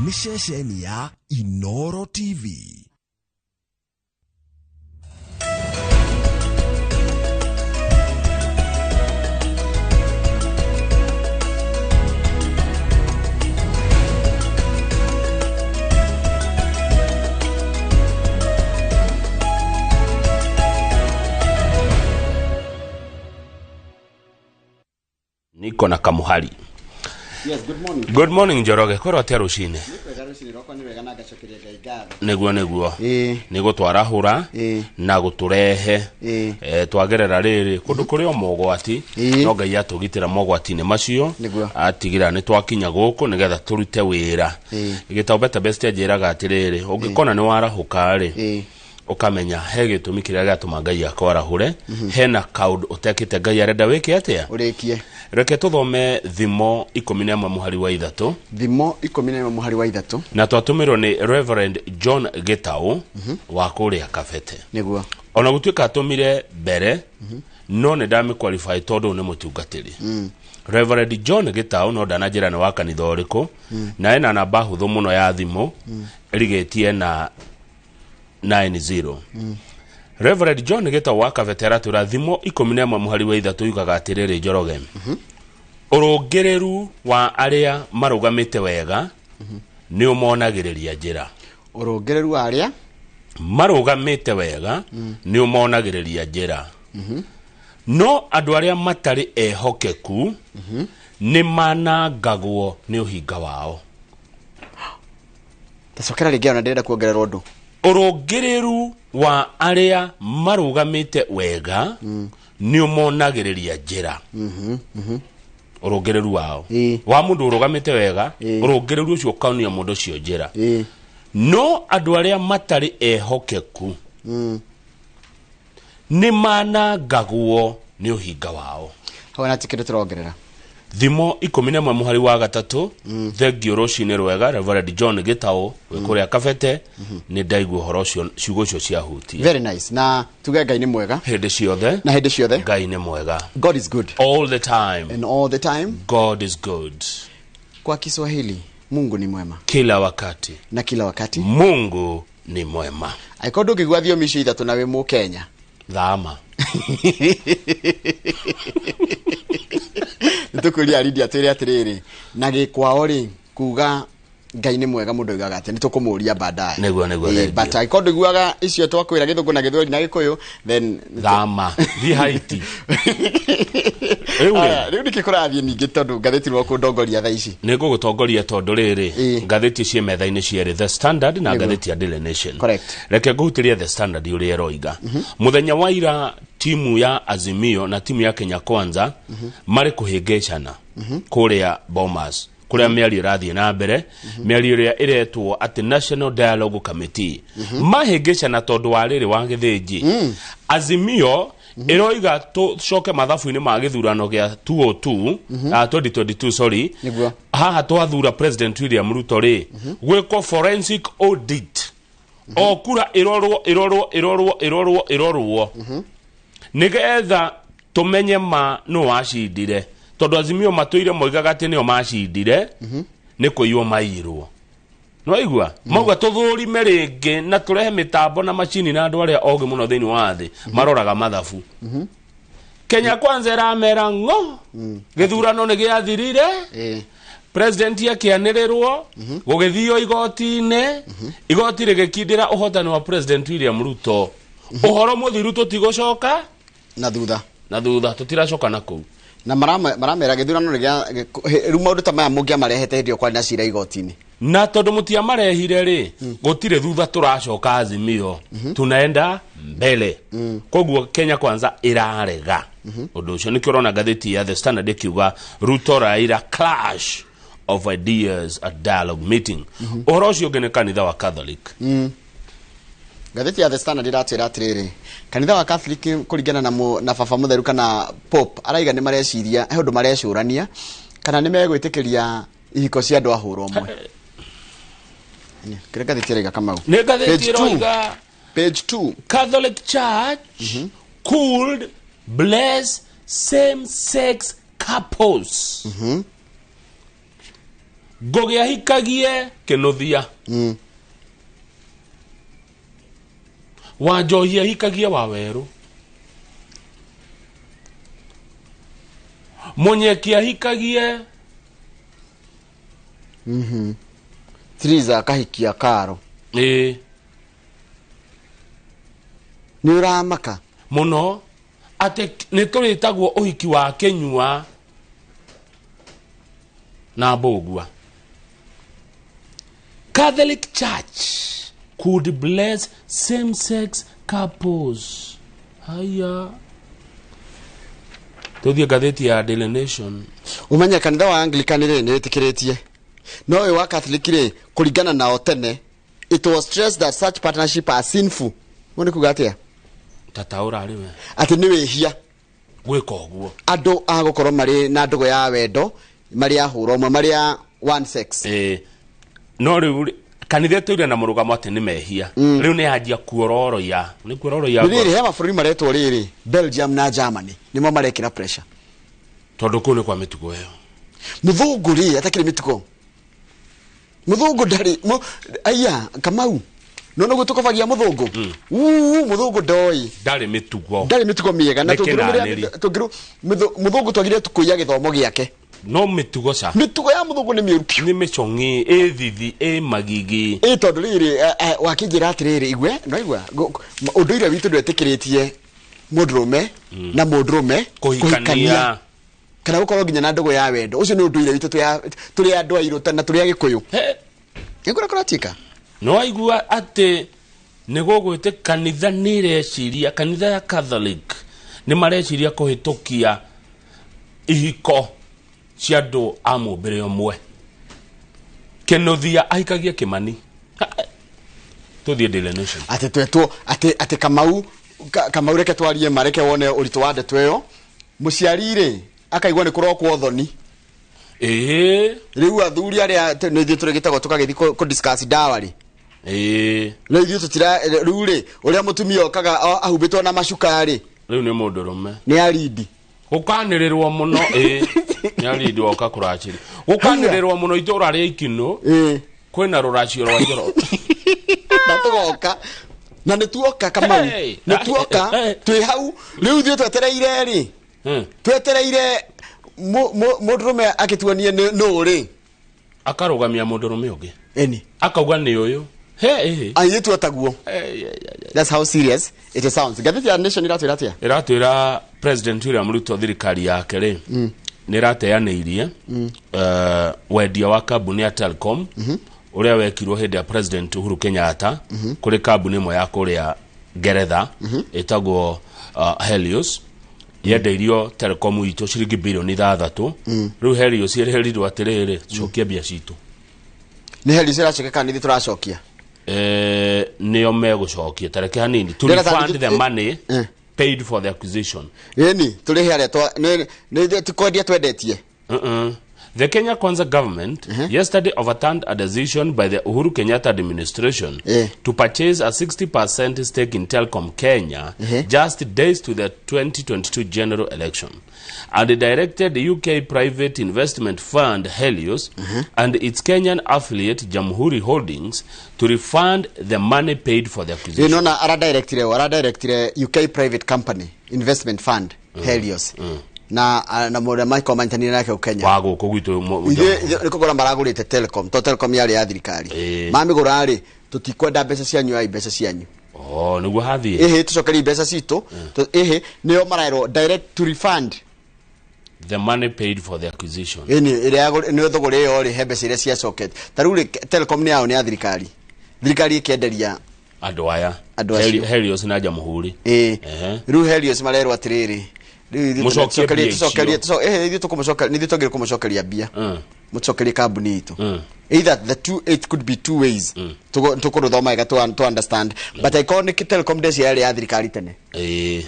Nĩ ceceni ya Inoro TV. Niko na kamuhari. Yes, good morning. Good morning Njoroge, kwĩrwo atĩa rũcinĩ? Nĩ kwega rũcinĩ rwakwa nĩ wega na ngacokeria Ngai ngatho. Nĩguo nĩguo. Ĩĩ. Nĩ gũtwarahũra Ĩĩ. na gũtũrehe. Ĩĩ. Twagerera rĩrĩ kũndũ kũrĩ o mogwati Ĩĩ. no Ngai atũgitĩra mogwati-inĩ macio. Nĩguo. Atigĩra nĩ twakinya gũkũ nĩgetha tũrute wĩra. Ĩĩ. Gĩtaũ Better Best anjĩraga atĩrĩrĩ, ũngĩkona nĩ warahũka rĩ, Ĩĩ. ũkamenya he gĩtũmi kĩrĩa gĩatũma Ngai akwarahũre, hena kaũndũ ũtekĩte Ngai arenda wĩke atĩa? Ũrĩkie. Reke tũthome Thimo 11 mũhari wa 3. Thimo 11 mũhari wa 3. Na twatũmĩrwo nĩ Reverend John Gĩtaũ wa kũrĩa Kabete. Nĩguo. Ona gũtuĩka atũmire mbere, no nĩ ndamĩ-qualify tondũ nĩ mũtungatĩri. Reverend John Gĩtaũ no ndananjĩra nĩ wa kanitha ũrĩkũ, na ena namba hũthũ mũno ya thimũ, ĩrigĩtie na 90. Reverend John Gĩtaũ wa Kabete aratwĩra Thimo 11 mũhari wa 3 yugaga atĩrĩrĩ Njoroge. Ũrũngĩrĩru wa arĩa marũgamĩte wega nĩ ũmonagĩrĩria njĩra. Ũrũngĩrĩru wa arĩa marũgamĩte wega nĩ ũmonagĩrĩria njĩra. No andũ arĩa matarĩ ehokeku nĩ manangagwo nĩ ũhinga wao. Tacokera rĩngĩ ona ndĩrenda kuongerera ũndũ. Ũrũngĩrĩru wa arĩa marũgamĩte wega nĩ ũmonagĩrĩria njĩra. Ũrũngĩrĩru wao. Ĩĩ. Wa mũndũ ũrũgamĩte wega, Ĩĩ. ũrũngĩrĩru ũcio ũkaonia mũndũ ũcio njĩra. Ĩĩ. No andũ arĩa matarĩ ehokeku nĩ manangagwo nĩ ũhinga wao. Hau na ti kĩndũ tũrongerera. Thimo 11 mũhari wa 3, thengio rũcinĩ rwega Reverend John Gĩtaũ wĩ kũrĩa Kabete, nĩ ndaigua ũhoro ũcio, ciugo icio ciahutia. Very nice. Na tuge Ngai nĩ mwega. Hĩndĩ ciothe. Na hĩndĩ ciothe. Ngai nĩ mwega. God is good. All the time. And all the time. God is good. Kwa Kiswahili, Mungu ni mwema. Kila wakati. Na kila wakati. Mungu ni mwema. Angĩkorwo ndũngĩigua thiomi icio ithatũ na wĩ Mũkenya. Thama. Nĩtũkũria Lydia twĩre atĩrĩrĩ, na gĩkwao rĩ, kuga Ngai nĩ mwega mũndũ oigaga atĩa, nĩtũkũmũria baadaye. Nĩguo, nĩguo, Ĩĩ, thengiũ. but angĩkorwo ndũiguaga icio twakwĩra Gĩthũngũ na Gĩthweri na Gĩkũyũ, then Thama. Thiĩ Haiti. Rĩu rĩ. Aya, rĩu nĩkĩ kũrathiĩ ningĩ tondũ ngathĩti no kũndongoria thaa ici? Nĩ ngũgũtongoria tondũ rĩrĩ, Ĩĩ. ngathĩti ciĩ metha-inĩ cierĩ, The Standard na Nĩguo. ngathĩti ya Daily Nation. Correct. Reke ngũhutĩrie The Standard ũrĩa ĩroiga. Mũthenya wa ira timu ya Azimio na timu ya Kenya Kwanza marĩ kũhĩngĩcana kũrĩa Bomas, kũrĩa mĩario ĩrathiĩ na mbere, mĩario ĩrĩa ĩretwo atĩ National Dialogue Committee. Mahĩngĩcana tondũ wa rĩrĩ wa gĩthĩnji. Azimio ĩroiga tũcoke mathabu-inĩ ma gĩthurano gĩa 202, 2022, sorry. Nĩguo. Haha twathura President William Ruto rĩ, gwĩkwo forensic audit. O kura ĩrorwo, ĩrorwo, ĩrorwo, ĩrorwo, ĩrorwo. Nĩgetha tũmenye ma nũ wacindire. Tondũ Azimio matũire moigaga atĩ nĩo macindire, nĩ kũiywo maiyirwo. Nĩwaigua? Mauga tũthũrime rĩngĩ na tũrehe mĩtambo na macini na andũ arĩa ogĩ mũno thĩinĩ wa thĩ maroraga mathabu. Kenya Kwanza ĩramera ng'o, gĩthurano nĩ gĩathirire, President akĩanĩrĩrwo, gũgĩthio igoti-inĩ, igoti rĩgĩkindĩra ũhotani wa President William Ruto. Ũhoro mũthiru tũtigũcoka Na thutha. Na thutha tũtiracoka na kũu. Na maramera gĩthurano nĩ gĩa, rĩu maũndũ ta maya mũngĩamarehete hĩndĩ ĩyo kwarĩ na cira igoti-inĩ. Na tondũ mũtiamarehire rĩ, gũtirĩ thutha tũracoka Azimio, tunaenda mbele. Koguo Kenya Kwanza ĩrarega ũndũ ũcio. Nĩkĩo ũrona ngathĩti ya The Standard ĩkiuga Ruto Raila clash of ideas at dialogue meeting. Ũhoro ũcio ũngĩ nĩ kanitha wa Catholic. Ngathĩti ya The Standard ĩratwĩra atĩrĩrĩ, kanitha wa Catholic kũringana na baba mũtheru kana Pope araiga nĩ mareciria, he ũndũ marecũrania kana nĩ megwĩtĩkĩria ihiko cia andũ a hũra ũmwe. Kĩrĩa ngathĩti ĩraiga Kamau? Nĩ ngathĩti Page two. ĩroiga Page 2. Catholic Church could bless same-sex couples. Ngũgĩ ahikagie Kĩnũthia. Wanjohi ahikagie Wawerũ. Mũnyeki ahikagie Triza akahikia Karo. Ĩĩ. Nĩ ũramaka. Mũno atĩ nĩ tũrĩtagwo ũhiki wa Kĩnyua na Mbũgua. Catholic Church could bless same-sex couples. Haya, tũthiĩ ngathĩti ya Daily Nation. Ũmenye kanitha wa Anglican rĩ nĩ wĩtĩkĩrĩtie, no ũyũ wa Catholic rĩ, kũringana nao tene, it was stressed that such partnership are sinful. Ũguo nĩ kuga atĩa? Tataũra rĩ we. Atĩ nĩ wĩhia gwĩka ũguo, andũ a gũkorwo marĩ na ndũgũ ya wendo, marĩ a hũra ũmwe, marĩ a one sex. Ĩĩ, no rĩu rĩ, kanitha ĩtũire na mũrũgamo atĩ nĩ mehia. Rĩu nĩ yanjia kuororoia, nĩ kuororoia. Nĩ rĩrĩ, he mabũrũri maretwo rĩrĩ, Belgium na Germany, nĩmo marekĩra pressure. Tondũ kũu nĩ kwa mĩtugo ĩyo. Mũthũngũ rĩ atakĩrĩ mĩtugo, mũthũngũ ndarĩ aya Kamau, no nĩguo tũkobagia mũthũngũ. Uu, mũthũngũ ndoĩ. Ndarĩ mĩtugo. Ndarĩ mĩtugo mĩega na Nĩ tũngĩrũmĩrĩra kĩnanĩri. Mũthũngũ twagire kũiya gĩthomo gĩake. No mĩtugo ca. Mĩtugo ya mũthũngũ nĩ mĩũru piũ. Nĩ mĩcong'i, ĩ thithi, ĩ magigi. Ĩ tondũ rĩrĩ, wakĩnjĩra atĩrĩrĩ, igue no igua ũndũire witũ ndwetĩkĩrĩtie mũndũrũme na mũndũrũme kũhikania kana gũkorwo nginya na ndũgũ ya wendo. Ũcio nĩ ũndũire witũ tũrĩ andũ airũ na tũrĩ Agĩkũyũ. He. Nĩ kũrĩa kũratuĩka. No waigua atĩ nĩ gũgwĩte kanitha nĩ ĩreciria, kanitha ya Catholic nĩ mareciria kũhĩtũkia ihiko cia andũ a mũmbĩre ũmwe. Kĩnũthia ahikagie Kĩmani. Ha, tũthiĩ Daily Nation. Atĩ twetwo atĩ Kamau, Kamau, reke twarie ma, reke wone ũritũ wa ndeto ĩyo. Mũciari rĩ akaigua nĩ kũrokwo thoni. Rĩu athuri arĩa nĩ ithuĩ tũrĩgĩtagwo tũkagĩthiĩ kũ discuss ndawa rĩ. Rĩu ithuĩ tũtira, rĩu rĩ ũrĩa mũtumia okaga ahumbĩtwo na macuka rĩ, Rĩu nĩ mũndũrũme. Nĩ arindi. Gũkanĩrĩrwo mũno, ĩĩ, nĩ arindi woka kũracĩria. Gũkanĩrĩrwo mũno itũra rĩa Ikinũ. Kwĩna rũracio rwa njoro. Na tũgoka na nĩ tuoka, Kamau. Hey! Nĩ tuoka. Hey! Twĩ hau rĩu ithuĩ twetereire rĩ, twetereire mũndũrũme akĩtuonie nĩ nũ rĩ. Akarũgamia mũndũrũme ũngĩ. Eni. Akauga nĩ ũyũ. He ĩhĩ. Airĩtu ataguo. Hey, hey, hey, hey. That's how serious it sounds. Ngathĩti ya Nation iratwĩra atĩa? Ĩratwĩra President William Ruto, thirikari yake rĩ, nĩ ĩrateanĩirie wendia wa kambuni ya Telcom ũrĩa wekirwo hĩndĩ ya President Uhuru Kenyatta kũrĩ kambuni ĩmwe ya kũrĩa Ngeretha ĩtagwo Helios. Yendeirio Telcom itũ ciringi bilioni 6. Rĩu Helios ĩrerirwo atĩrĩrĩ, cokia mbia citũ. Nĩ Helios ĩracokia kana nĩ ithuĩ tũracokia? Nĩo megũcokia, tareke hanini, to Ndĩrenda refund the money paid for the acquisition. Ĩni tũrĩhe arĩa nĩ ithuĩ ti kwendia twendetie. The Kenya Kwanza government yesterday overturned a decision by the Uhuru Kenyatta administration to purchase a 60% stake in Telcom Kenya just days to the 2022 general election and directed the UK private investment fund Helios and its Kenyan affiliate Jamhuri Holdings to refund the money paid for the acquisition. Nona aradirectire UK private company investment fund Helios na mũrĩa Michael manyitanĩire nake Kenya. Wa gũkũ gwitũ. Ithuĩ nĩ kũgũra maragũrĩte Telcom to Telcom yarĩ ya thirikari. Mamĩgũra rĩ, tũtikwenda mbeca cianyu, ai mbeca cianyu. Oh, nĩguo hathiĩ. Ĩhĩ, tũcokerie mbeca citũ. Ĩhĩ, nĩo marerwo direct to refund the money paid for the acquisition. Ĩni ĩrĩa nĩ thũgũrĩ ĩyo rĩ, he mbeca iria ciacokete. Ta rĩu rĩ, Telcom nĩ yao, nĩ ya thirikari, thirikari ĩkenderia andũ aya. Andũ acio. Helios na Jamhuri. Ĩĩ. Rĩu Helios marerwo atĩrĩrĩ, rĩu ithuĩ Mũcokie tũcokerie mbia tũcokerie icio. Ĩhĩ, ithuĩ tũkũmũcokeria, nĩ ithuĩ twagĩrĩirwo kũmũcokeria mbia, mũcokerie kambuni itũ. Either the two, it could be two ways. Tũkũrũthoma wega to understand, but angĩkorwo nĩ Telcom ndecia yarĩ ya thirikari tene. Ĩĩ.